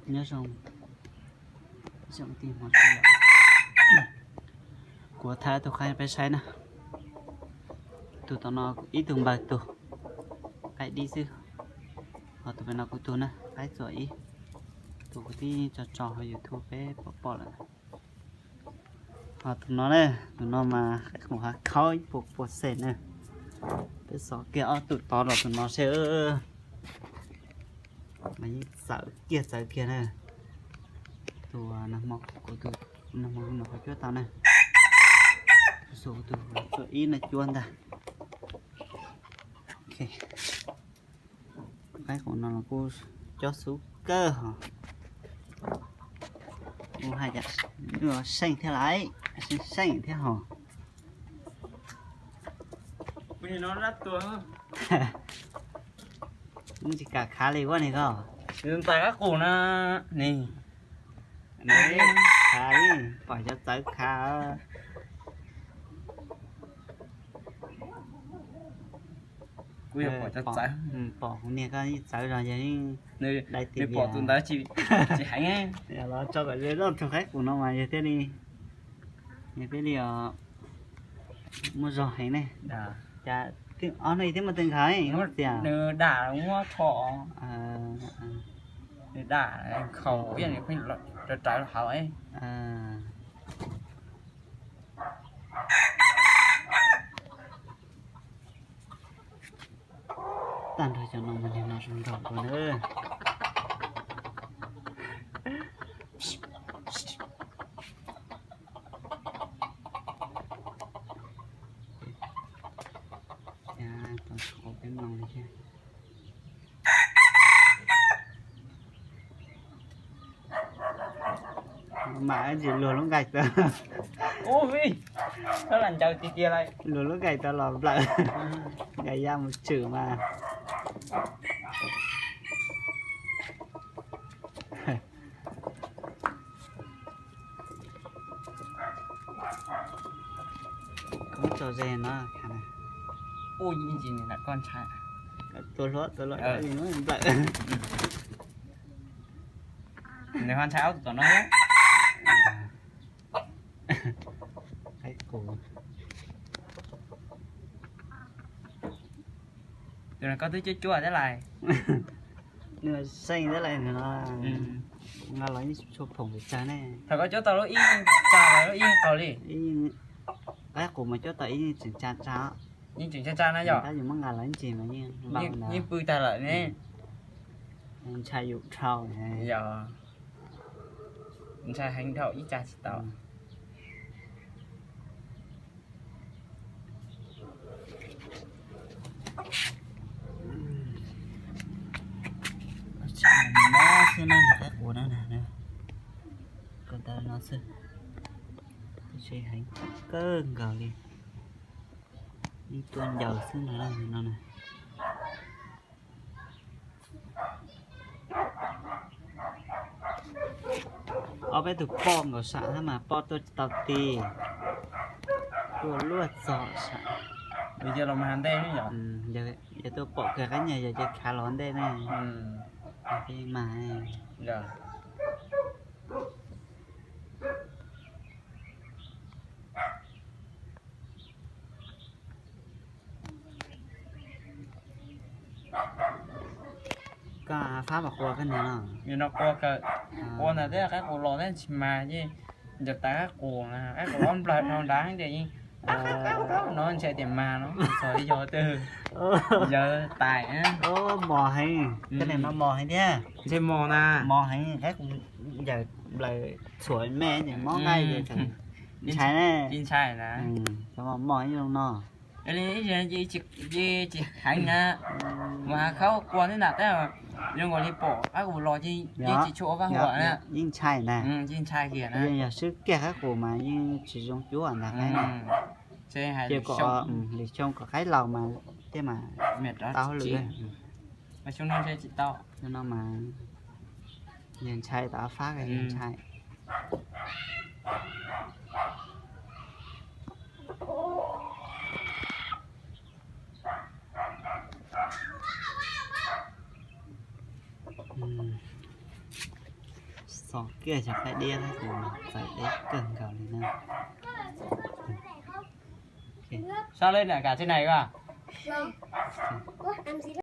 Nyob zoo, zoo tij hmov tshua lawm. Kuv thaij tus qaib peb saib na. Tus tom no ib tug npawg tug, qaib dib xwb. Ho tus pem no kuv tug na, qaib txuas ib. Tus kuv twb tso tso hauv YouTube peb pom pom lawm. Ho tus no na, tus no mas qaib qus hav khaub ib puas puas xees na. Peb xov kiag ob tug tod los tus no seb. Mas yeej txawv kiag txawv kiag na. Tus nag hmo kuv tus nag hmo no qhov cuab tau na. Tus xu tus txuas ib no cuab ntag. Qaib qus no los kuj cob xub kawg hos. Kuj haj yam seej thiab lawm, seej seej thiab hos. Kuv tsis kam khav li ua ne koj. Ntais qaib qus na, ne. Khav li, pom cov txawv khav. Kuv yog pom cov txawv. Pom kuv niag koj ib txawv zog yog dai tis pom tus ntawd tsis heev. Los tso kom zoo loj tus qaib qus no mas yog thiaj li, yog thiaj li muaj zog heev ne. Cas ob no thiab muaj tej nkhav tias nws dam muab tho, nws dam nkhaus ib yam nws pheej rawv rawv hauv. Tag nrho cov no mas niag no zoo nraug dua na. Tau tshuav peb mloog li thiab. Mam ib ntsis luag lub nkaij tau. Ub, lam ncaws tiag tiag lawm. Luag lub nkaij tau los nplawm. Ncaws ya mus tshwm mas. Koob tso ze no. Ub, ib ntsis nws lam koj ntshai. Tua hluav tua hluav nplawm. Nws ho ntshai ob tug tom no. Qaib qus. Tus no koj twb cuab cuab thiab lais. Nws seej thiab lais no. Nqa los yeej tshuav phoom pes tsawg ne. Thaum koj cuab tau lub ib tsag los lub ib qaug li. Qaib qus mas cuab tau ib yeej tseem tsa tsa. Yeej tseem tsa tsa na yom. Tab yus muab nqa los ib ntsis mas yeej npau ntawd. Yeej pw tag lawm ne. Ntshai yus dhau. Yog, ntshai heev dhau ib tsag tsis tau. Mob xwb na, nws qaib qus na, ko taw no xwb, tab sis heev kawg nkaus li, yeej tuaj ncaws xwb no na. Ob peb tug poj nkaus sam hab mas poj tuaj tsis tau ti, tuaj luaj txog sam. Yog los mas ntej, yog tuaj pom kiag qab nyag yog cia khav los ntej ne. Mas koj fab mas qua koj niag no. Yus no qua kawg, qua ntawd thiab qaib qus los thiab tsis mas yeej ncaws tas qaib qus, qaib qus ob nplawg dhau nrad tias yeej no ntshe tias mas no txog yog twg, yawg tais. Mos heev, koj niag no mos heev thiab. Ntshe mos na. Mos heev, qaib qus ncaws nplawg txhuam me ces mob nqaij ces ntshai na. Ntshai na. Cov mos mos ib zoo no. Tsis heev na, mas hav khaub qua neb nram teb, zoo nkaus li pom qaib qus los yeej tsis tshua ua vaj huam na. Yeej ntshai na. Yeej ntshai kiag na. Yog swb kiag qaib qus mas yeej tsis zoo cuab ntag. Ces kom hlis xyoo kom qaib laus mas thiaj mas tau hauj lwm. Xyoo no mas yog ntshai tau fab, yog ntshai. Txog kiag cov qaib diab thiab, txawv deb kawg nkaus li na. Sao lên cả trên này cơ à?